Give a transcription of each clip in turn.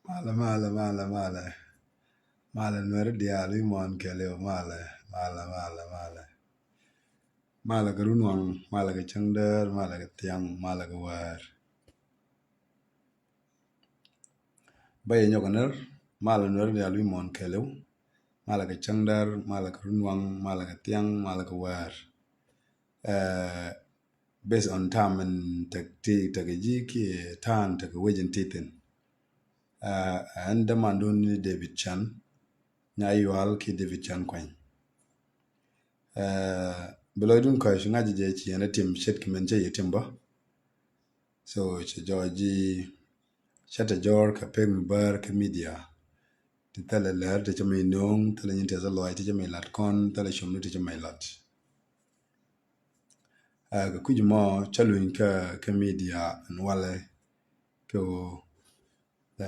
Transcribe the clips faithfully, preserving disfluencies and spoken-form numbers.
Malɛ, malɛ, malɛ, malɛ. Malɛ Nuɛri diaal wi̱i̱ muɔ̱ɔ̱n kɛɛliw, malɛ, malɛ, malɛ, malɛ. Malɛ kɛ runwaŋ, malɛ kɛ cäŋdäär, malɛ kɛ thiaŋ, malɛ kɛ wäär. Bä yɛ nyɔk ner, malɛ Nuɛri diaal wi̱i̱ muɔ̱ɔ̱n kɛɛliw, malɛ kɛ cäŋdäär, malɛ kɛ runwaŋ, malɛ kɛ thiaŋ, malɛ kɛ wäär. Ɛɛ, based on time in tek ti, tek ji̱ kiɛ time tek wec in ti thin. Ɛɛ, ɛn dämandun ni David Chan, Nyayual kiɛ David Chan Kuany. Ɛɛ, bi lɔcdun kɔc ŋa̱c jɛ ci yɛn a tim ce̱tkɛ min cä yɛ tim bä. So cɛ jɔɔc ji̱ cä te jɔɔr kɛ pek mi bäär kɛ media. Ti thilɛ lɛr ti cä mi no̱o̱ŋ, thilɛ nyin tɛth lɔc ti cä mi lat kɔn, thilɛ com ni ti cä mi lat. Ɛ, kɛ kui̱c mɔ cä luny kä, kä media ɛn walɛ kɛ ɣöö, ɛ,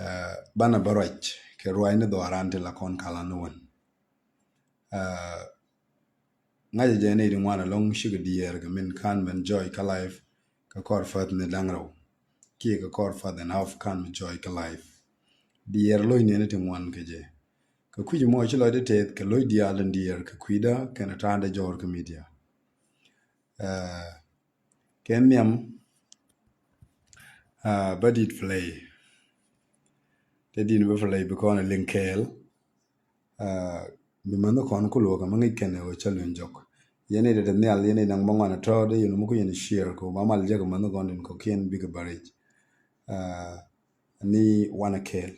banɛ bä ruac kɛ ruac ni dhɔaran ti la kɔn kalan ni wän. Ɛ, ŋa̱cä jɛ ni di ŋuan ɛlɔ̱ŋ cikɛ diɛɛr kɛ min kan ben joy kä live kɛ kɔr fäth ni da̱ŋ rɛw kiɛ kɛ kɔr fäth ɛn half kan mi joy kä live. Diɛɛr lo̱c ni ni ti ŋuan kɛ jɛ. Kɛ kui̱c mɔ ci lɔcdɛ tɛth kɛ lo̱c diaal in diɛɛr kɛ kui̱dä kɛnɛ ta̱a̱dɛ jɔɔr kɛ media. Ɛ, kɛ nhiam, ɛ, bä dit play. Tɛ dit bä play bi kɔn ɛ liŋ kɛɛl. Ɛ, bi mänh kɔn ku luɔk ɛmɛ ŋi̱c kɛn ɛ ɣöö cä luny jɔk. Yɛn i̱ dee nhial, yɛn i̱ naŋ bä ŋuan ɛ tɔ̱ dee yɛn muk yɛn share kɛ ɣöö ba mal jek mänh kɔn tin kɔ̱kiɛn bikɛ bä rɛc. Ɛ, ni wanɛ kɛɛl.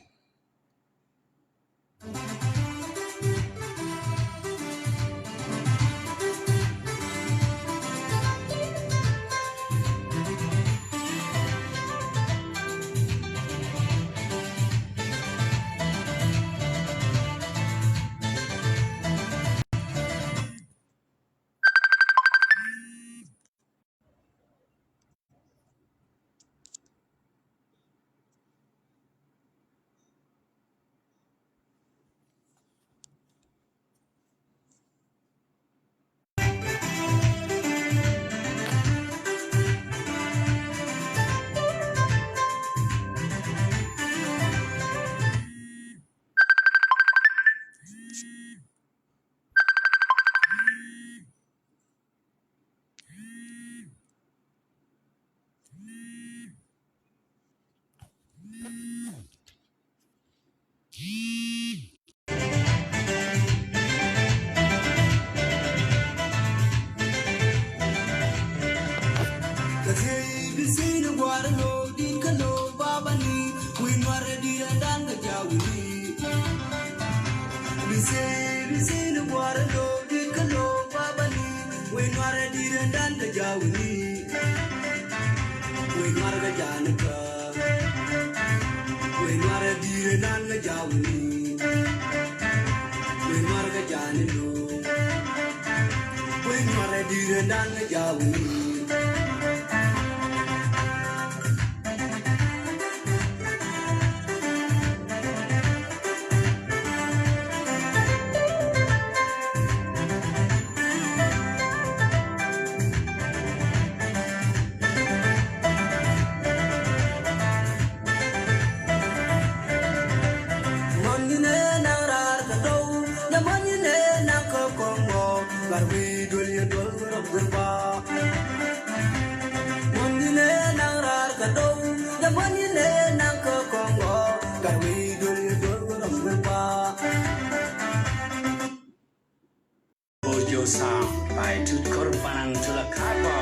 Bojo Sam by Tut Kor Panang Tula Kabo.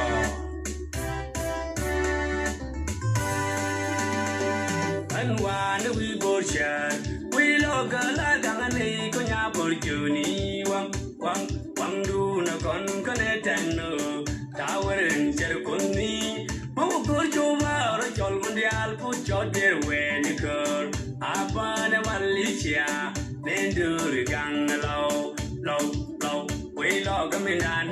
An wan wi bor shar, wi lo gala ganga ni ko nya bor juni wang, wang, wang du na kon kane tang no. Tawarin cer kunni, ma wä go̱r coba rɔ cɔl mundial put cɔt der wen kör. Apan ɛ Malaysia, nen duri gaŋ lɔw, lɔw, lɔw. Wei lɔ gamindan,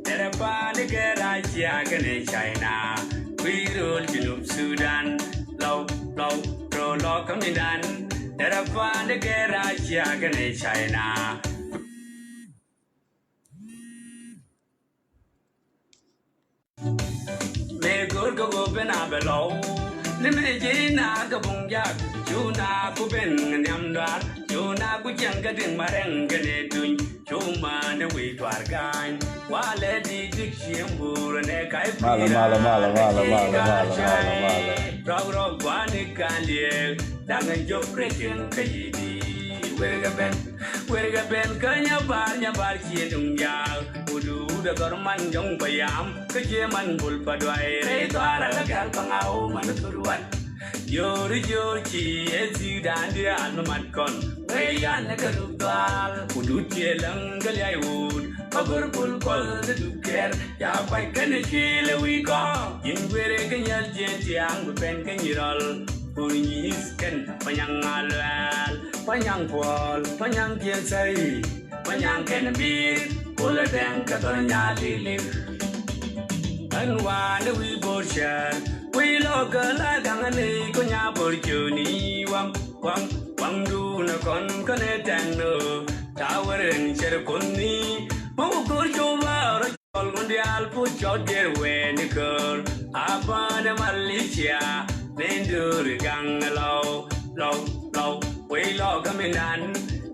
derɛ pan kɛ Russia kɛnɛ China. Wei rol Junub Sudan, lɔw, lɔw. Rol lɔ gamindan, derɛ pan kɛ Russia kɛnɛ China. Mëë go̱o̱r kɛ ɣöö ben a bɛ lɔw. Ni mɛ ji̱ na kɛ buŋ jak cu na ku ben nhiam duar cu na ku cieŋ kä diŋ ma rɛŋ kɛ nɛ tuny cu ma ni wi̱i̱ tuar ga̱a̱ny. Walɛ di dik cieŋ buur nɛ ka̱c Malɛ, malɛ, malɛ, malɛ, malɛ, malɛ, malɛ, malɛ. Rɔk rɔk gua̱ni ka̱n liek da̱ŋ jop rɛ cieŋ kä yi di wer kɛ ben. Wer kɛ ben kä nyabar nyabar cie duŋ jaak. Udu uda gɔr man jɔŋ pa yam kä cie man bul pa duay rɛy thɔara la kɛl pa ŋaw man thur wan. Yor yor ci ɛ zi dan di al ma mat kɔn. Wei yan ka duk dal udu cie läŋ kä liay wut pa gɔr bul kɔl di duk kɛr. Ya kuay kɛn ci lɛ wi kɔ yin wer kɛ nyal jien tiaŋ bi ben kɛ nyirɔl. Kur nyis kɛn pa nyaŋ a luɛl pa nyaŋ puɔl pa nyaŋ jien sɛy. Manyaŋ kɛn bi̱i̱r kulɛ dɛŋ kɛ thɔr nyaa li̱li̱. Ɛn wa̱a̱ ni wi̱i̱ bo̱o̱r cäär wi̱i̱ lɔɔk kɛ la gaŋä ni kɔ nyaa bo̱o̱r cööni waŋ waŋ waŋ duunä kɔn kä ni tɛŋ ni. Ta̱a̱ wä ren cär kun ni mä wä go̱o̱r cöö wa̱a̱ rɔ cɔl ŋun diaal puc cɔt gɛr wee ni köör. A bäänɛ Malaysia ni duuri gaŋ lɔw lɔw lɔw. Wei lɔkä mindan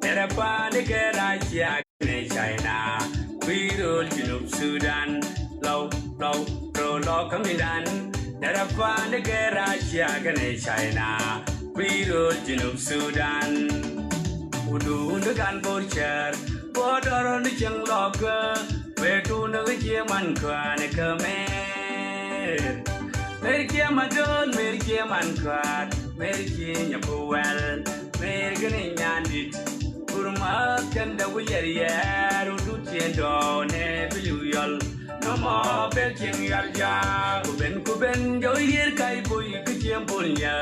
derɛ pa̱a̱n ikɛ Russia kɛnɛ China. Kui̱ rööl Junub Sudan lɔw lɔw rööl lɔkä mindan derɛ pa̱a̱n ikɛ Russia kɛnɛ China. Kui̱ rööl Junub Sudan. Wudun di kan bor cär bor dɔrɔ ni cieŋ lɔkä. Wek tunä kä cie man kään ikä mer. Mer cie ma dööl mer cie man kään mer cie nyɛ ku wɛl. Mer gini nyandit kur ma kɛn dɛ ku yɛr yɛr u dut cien dɔɔnɛ bi liw yɔl. Nɔmɔ bek cieŋ yɔl jaak ku ben ku ben jɔw yier kac boy kä cien bol nyɛ.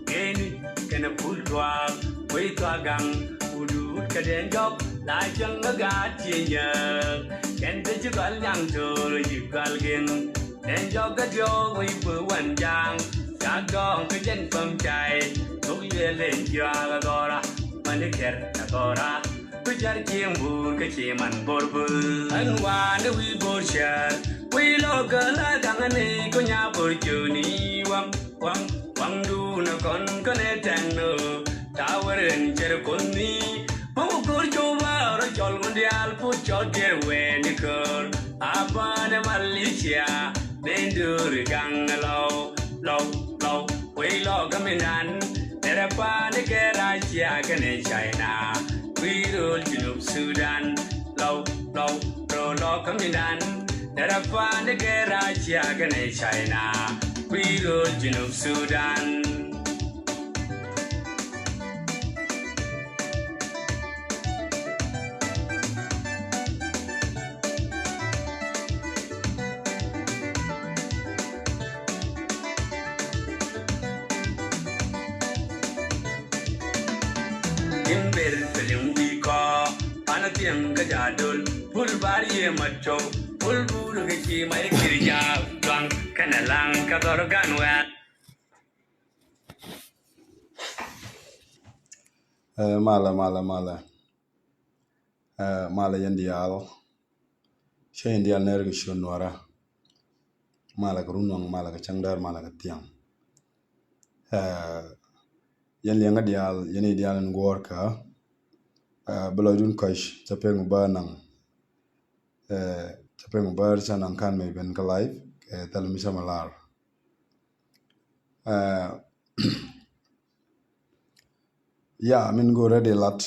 Geni kɛnɛ pul tuak wei tuak gaŋ. Ku duut kɛ den jɔk la cieŋ kä gaat cien yɛ. Kɛn te ci gɔl nyaŋ to̱r ci gɔl giŋ. Den jɔk kä diɔk wei pue wan jaŋ. Cak dɔɔŋ kä jɛn päm cay thok yɛ len jiɔak agɔra. Mani kɛr agɔra. Bi jar cieŋ buur kä ci man bor bur. Ɛn wa̱a̱ ni wi̱i̱ bor cär wi̱i̱ lɔk kä la daŋä ni kɔ nyaa bor cööni waŋ waŋ waŋ duunä kɔn kä ni tɛŋ ni. Ta̱a̱ wä ren cär kun ni mä wä go̱o̱r cöö wa̱a̱ rɔ cɔl ŋun diaal put cɔl gɛr wee ni köör. A bäänɛ Malaysia ni duuri gaŋ lɔw lɔw lɔw. Wei lɔkä mindan derɛ pa̱a̱n ikɛ Russia kɛnɛ China. Kui̱ rööl Junub Sudan lɔw lɔw rööl lɔkä mindan derɛ pa̱a̱n ikɛ Russia kɛnɛ China. Kui̱ rööl Junub Sudan. In ber piliŋ wi̱i̱ kɔ pan thiäŋ kä ja̱ döl. Bul bar yie ma cɔw bul bur kä ci ma yɛ kir ja̱ luaŋ kɛnɛ laŋ kä dhɔr gan wɛl. Ɛ malɛ malɛ malɛ. Ɛ malɛ yɛn diaal. Cä yɛn diaal nɛr kɛ ciöt Nuäärä. Malɛ kɛ run waŋ, malɛ kɛ cäŋ däär, malɛ kɛ thiaŋ. Ɛ yɛn liɛŋä diaal, yɛn i̱ diaal in guɔ̱ɔ̱rkä. Ɛ bi lɔcdun kɔc cä pek mi bäär naŋ. Ɛ cä pek mi bäär cä naŋ kan mëë ben kä live kɛ thil mi cä mi lar. Ɛ ya min go̱o̱rä di lat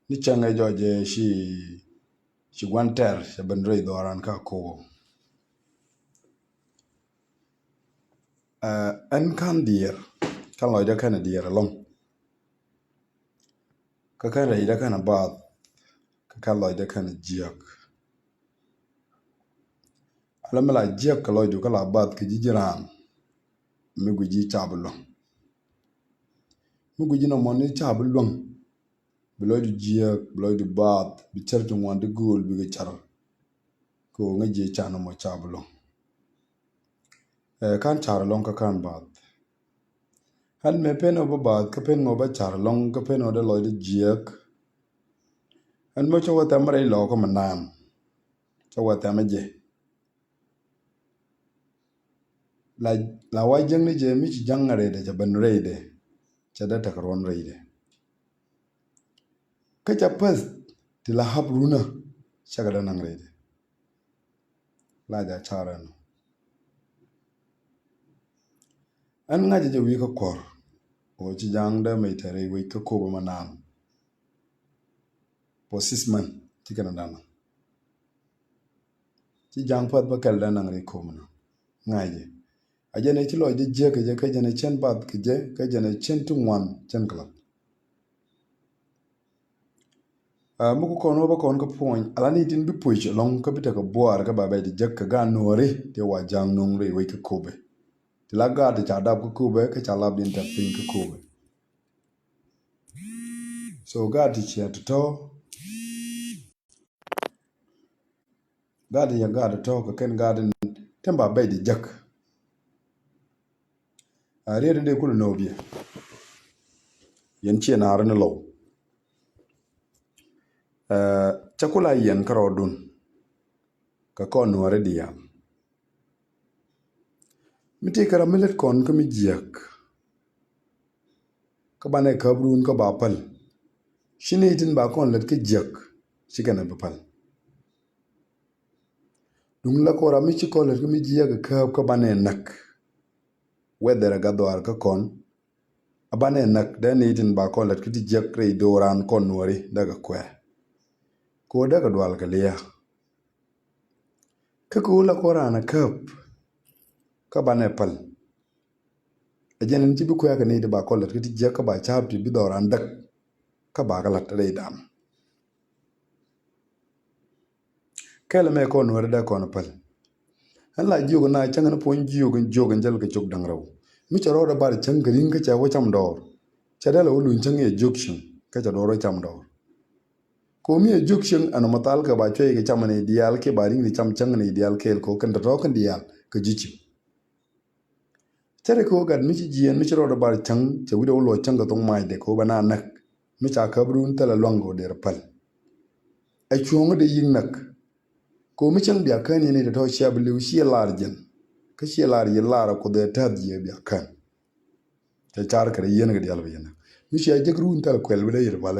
ni cäŋ ɛ jɔc ɛ ci ci gua̱n tɛr cɛ ben rɛy dhɔran kä ko̱o̱k. Ɛ ɛn ka̱n diɛɛr ka̱n lɔcdä kɛnɛ diɛɛr ɛlɔ̱ŋ. Kä kɛn rɛydä kɛnɛ baath kä kɛn lɔcdä kɛnɛ jiäk. Ala mi la jiäk kɛ lɔcdu kä la baath kɛ ji̱ ji̱ raan. Mi guic ji̱ ca bi luäŋ. Mi guic ji̱ nɔmɔ ni ca bi luäŋ. Bi lɔcdu jiäk, bi lɔcdu baath, bi cär ti ŋuan ti gööl bikɛ car. Kɛ ɣöö ŋäc jiɛ ca nɔmɔ ca bi luäŋ. Ɛ ka̱n car ɛlɔ̱ŋ kä ka̱n baath. Ɛn mëë pen ɣöö bä baath kä pen ɣöö bä car ɛlɔ̱ŋ kä pen ɣöö dee lɔcdä jiäk. Ɛn mëë cä wä thɛm rɛy lɔɔkä mi naan cä wä thɛm jɛ. La, la wa jiäkni jɛ mi ci ja̱ŋ rɛydɛ, cɛ ben rɛydɛ, cɛ dee tekɛ ruɔ̱n rɛydɛ. Kä ca päth ti la hap runä, cakɛ dee naŋ rɛydɛ. La ja carɛ nɔ. Ɛn ŋa̱cä jɛ wi̱i̱ kä kuɔ̱r, ɣöö ci ja̱a̱ŋ dee mec te rɛy wec kä Köpɛ ma naaŋ. For six months ci kɛn a dee naŋ. Ci ja̱a̱ŋ päth bä kɛl dee naŋ rɛy Köpɛ ma naaŋ. Ŋa̱cä jɛ. A jɛn ɛ ci lɔcdɛ jiäk kɛ jɛ, kä jɛn ɛ cɛn bath kɛ jɛ, kä jɛn ɛ cɛn ti ŋuan cɛn kɛ lath. Aa, mi ku kɔn wä bä kɔn kä puɔ̱ny, ala ni tin bi puc ɛlɔ̱ŋ kä bi tekɛ buaar kä ba bɛc ti jek kɛ gaat nuɔɔri ti wa ja̱a̱ŋ nuŋ rɛy wec kä Köpɛ. Ti la gaat ti ca dap kä Köpɛ, kä ca lap din tɛp piny kä Köpɛ. So gaat ti ciɛ tɔ̱tɔ̱. Gaat yɛ gaat tɔ̱ kɛ kɛn gaat tin ba bɛc di jäk. A riet in dee kulɛ no̱o̱k yɛ. Yɛn ciɛ naar ni lɔw. Ɛ, cɛ kula yɛn kärɔɔdun. Kɛ kɔn nuɔri diaal. Mi ti kɛ ram mi lät kɔn kä mi jiäk. Kä banɛ käp run kä ba päl. Ci ni tin ba kɔn lät kä jiäk. Ci kɛn a bi päl. Duŋ la kɔn ram mi ci kɔn lät kä mi jiäk kääp kä banɛ näk. Whether a gat dhɔaar kä kɔn. A banɛ näk dee ni tin ba kɔn lät kä ti jiäk rɛy do̱ran kɔn nuɔri dee kɛ kuɛ. Kɛ ɣöö dee kɛ dual kɛ lia̱a̱. Kä kɛ ɣöö la kɔn raan a käp. Kä banɛ päl. Ɛ jɛn in ci bi kuɛ kɛ ni ti ba kɔn lät kä ti jiäk kä ba ca̱a̱p ti bi dhɔran däk. Kä ba kɛ la̱t rɛy dam. Kɛl mɛ kɔn nuɔri dee kɔn päl. Ɛn la jiök na cäŋ ni puɔ̱ny jiök in jiök in jäl kɛ cok da̱ŋ rɛw. Mi cɛ rɔɔdɛ bar cäŋ kɛ ri̱ŋ kä cɛ wä cam dɔɔr. Cɛ dee la wä luny cäŋ yɛ jiök cieŋ kä cɛ duɔr wä cam dɔɔr. Komi yɛ jiök cieŋ ɛn ɔmɔ thal kɛ ba cuɛy kɛ cam ni diaal kiɛ ba ri̱ŋ ni cam cäŋ ni diaal kɛɛl kɛ wä kɛn tɔ̱tɔ̱ kɛn diaal kɛ ji̱ cieŋ. Cɛ rɛ kɛ wä gat mi ci jiɛɛn mi ci rɔɔdɛ bar cäŋ cɛ wi̱cdɛ wä luɔc cäŋ kɛ thoŋ macdɛ kɛ wä bɛ na näk. Mi ca käp run thilɛ luaŋ kɛ wä dee rɛ päl. Ɛ cuɔ̱ŋ dee yi̱k näk. Kɛ wä mi cäŋ bia kään yɛn i̱ tɔ̱tɔ̱ cia bi li̱w ciɛ lar jiɛn. Kä ciɛ lar yɛ lar ɛ kuoth ɛ täth jiɛ bia kään. Cɛ car kɛ rɛ yiɛn kɛ diaal bi yɛn näk. Mi cia jek run thilɛ kuɛl bi dee yɛ rɛ päl.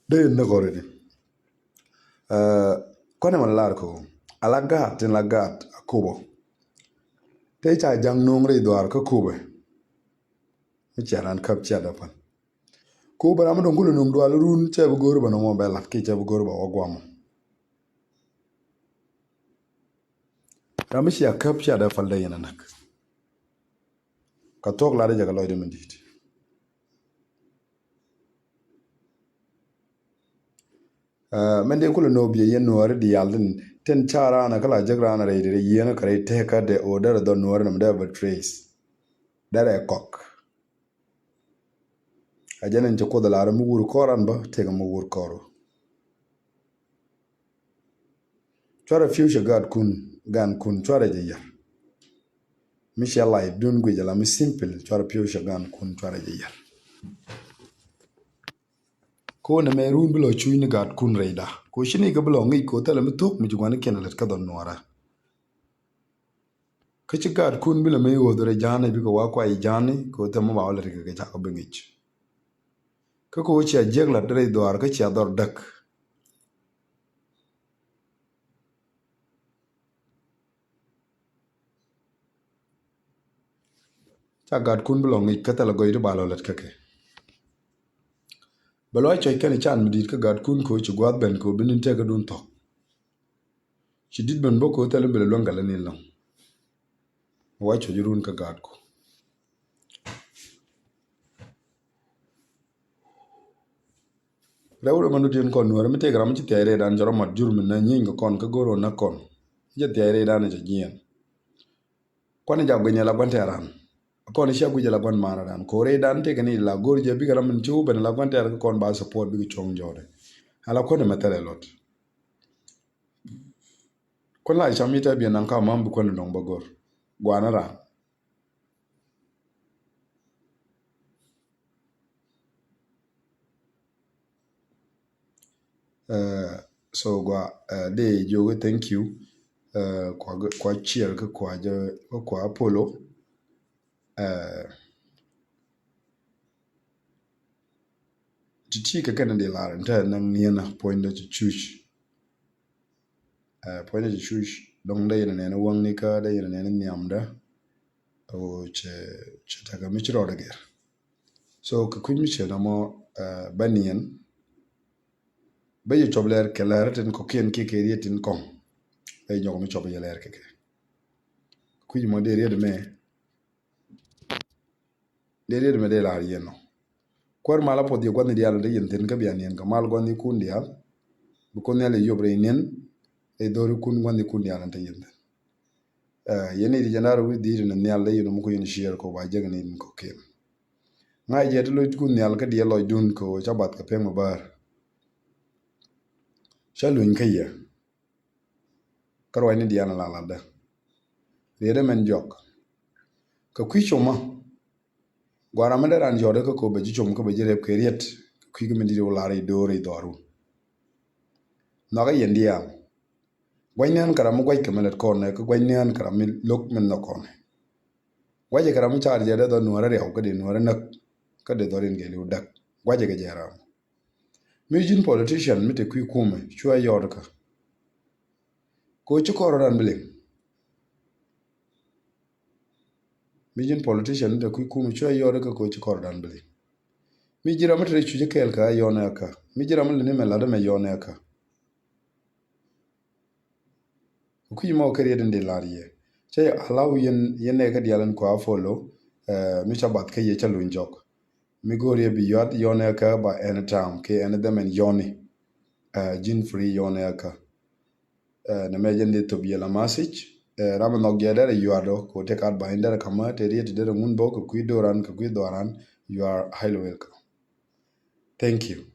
Dee yɛ näk already. Ɛ, kɔnɛ mɛn lar kɛ ɣöö ala gaat tin la gaat a Köpɛ. Te ca ja̱ŋ no̱o̱ŋ rɛy dhɔaar kä Köpɛ. Mi cia ran käp cia dee päl. Köpɛ ram mi dɔ̱ŋ kulɛ no̱o̱ŋ dual run cɛ bi go̱o̱r bɛ nɔmɔ bɛ lat kiɛ cɛ bi go̱o̱r bɛ wä guamɔ. Ram mi cia käp cia dee päl dee yɛn a näk. Kä thuɔ̱k lat jɛ kɛ lɔcdɛ min di̱i̱t. Ɛ, mɛn dee kulɛ no̱o̱k biɛ yɛn nuɔɔri diaal tin tin ca raan kä la jek raan rɛy rɛy yieen kä rɛy tekä dee ɣöö derɛ dhɔ nuɔɔri nɔm derɛ bɛ trace. Derɛ kɔk. A jɛn in ci kuoth lar mi wur kɔr an bä tëk mi wur kɔr. Cuarɛ future gaatkun, gaatkun cuarɛ jɛ yär. Mi cia life dun guic ala mi simple, cuarɛ future gaatkun cuarɛ jɛ yär. Ko nɛ mɛ run bi lɔ cuc ni gaatkun rɛyda. Ko ci ni kɛ bi lɔ ŋic ko thilɛ mi thok mi ci guani kiɛn lät kä dhɔn nuɔrä. Kä ci gaatkun bi lɛ mi ɣöth rɛ ja̱a̱ni bikɛ wa kuay ja̱a̱ni ko thilɛ mi ba wä lät kɛ kɛ cakɔ bi ŋic. Kä ko cia jiäk lat rɛy dhuaar kä cia dhɔr däk. Ca gaatkun bi lɔ ŋic kä thilɛ gɔy ti ba lɔ lät kä kɛ. Bɛ lɔ a cuɔc kɛn can mi di̱i̱t kä gaatkun ko ci gua̱a̱th ben ko bi ni̱n tëkädun thɔk. Ci di̱t ben bä ko thilɛ bi lɛ luäŋ kɛ lä ni̱n lɔ̱ŋ. Wa cuɔc run kä gaatku. Rɛw rɛ mɛn wä diɛn kɔn nuɔrɛ mi tëëk ram mi ci thiac rɛydan cɛ rɔ mat jur mi nä nyieeny kɛ kɔn kä go̱r ɣän nä kɔn. Jɛ thiac rɛydan cɛ jiɛn. Kuan jak guic ni la guan tɛɛr ran. Kɔn cia guic la guan maana ran ko rɛydan tëëk ni la go̱r jɛ bikɛ ram min ci wä ben la guan tɛɛr kä kɔn ba support bikɛ cuɔ̱ŋ jɔɔdɛ. Ala kuan mɛ thɛlɛ lot. Kuan la cam mi tɛ biɛ naŋ ka mam bi kuan dɔŋ ba go̱r guan ran. Ɛ, so gua, ɛ, dee jiök i̱ thank you. Ɛ, kua, kua ciɛl kä kua jɛ, kä kua Apollo. Ɛ, ti ti kɛ kɛn di lar in te naŋ niɛn puɔ̱nydɛ ci cuc. Ɛ, puɔ̱nydɛ ci cuc dɔŋ dee yɛn nɛn waŋni kä dee yɛn nɛn nhiamdä. Ɛ, cɛ, cɛ tekɛ mi ci rɔɔdɛ gɛr. So kɛ kui̱ mi cɛ nɔmɔ, ɛ, bä niɛn. Bä yɛ cuɔp lɛr kɛ lɛr tin kɔ̱kiɛn kiɛ kɛ riet tin kɔŋ. Bä yɛ nyɔk mi cuɔp yɛ lɛr kɛ kɛ. Kui̱ mɔ dee riet mɛ. Dee riet mɛ dee lar yɛn nɔ. Kuäär mal a puɔth yɛ gua̱thni diaal in te yɛn thi̱n kä bia niɛn kɛ mal gua̱thni kun diaal. Bi kun nhial yɛ yop rɛy niɛn. Rɛy dho̱ri kun gua̱thni kun diaal in te yɛn thi̱n. Ɛ, yɛn i̱ ti jɛn da̱r wi̱i̱ dhi̱i̱t ni nhial dee yɛn muk yɛn ciɛɛr kɔ ba jek ni in kɔ̱kiɛn. Ŋa̱c jɛ ti loc kun nhial kä diɛ lɔcdun kɛ ɣöö ca bath kɛ pek mi bäär. Ca luny kä yɛ. Kä ruacni diaal la latdä. Riet ɛmɛn jɔk. Kɛ kui̱ comä. Gua̱a̱r amä dee raan yɔ̱ɔ̱dä kä kɔ bɛ ji̱ com kä bɛ ji̱ rep kɛ riet. Kɛ kui̱ kä min di̱t wä lar i̱ do̱r i̱ dhɔru. Nhɔakä yɛn diaal. Gua̱c ni ɣän kɛ ram mi gua̱c kɛ mi lät kɔn nɛ, kä gua̱c ni ɣän kɛ ram mi lo̱k mi nhɔk kɔn nɛ. Gua̱cɛ kɛ ram mi car jɛ dee dhɔr nuäärä riaw kä dee nuäärä näk. Kä dee dhɔr in gɛli wä däk. Gua̱cɛ kɛ jɛ ram. Mi ji̱n politician mi te kui̱ kumɛ, cuɛ yɔɔt kä. Ko ci kɔr ran bi liŋ. Mi ji̱n politician mi te kui̱ kumɛ, cuɛ yɔɔt kä ko ci kɔr ran bi liŋ. Mi ji̱ ram mi te cuc kɛɛl kä yɔɔn ɛ kä. Mi ji̱ ram mi lɛ ni mɛ lat mɛ yɔɔn ɛ kä. Kui̱ mɔ kɛ riet in di lar yɛ. Cɛ alaw yɛn, yɛn nɛ kä dial in kua follow, ɛ, mi ca bath kä yɛ ca luny jɔk. Mi go̱o̱r yɛ bi yuat yɔn ɛ kä ba any time kɛ any dämɛn yɔni. Ɛ, ji̱n free yɔn ɛ kä. Ɛ, nɛ mɛ jɛn di thop yɛ la message. Ɛ, ram in nhɔk jɛ derɛ yuat dɔ, ko tɛ kat ba in derɛ kamä, tɛ riet derɛ ŋun bɔ, kɛ kui̱ doran, kɛ kui̱ doran, you are highly welcome. Thank you.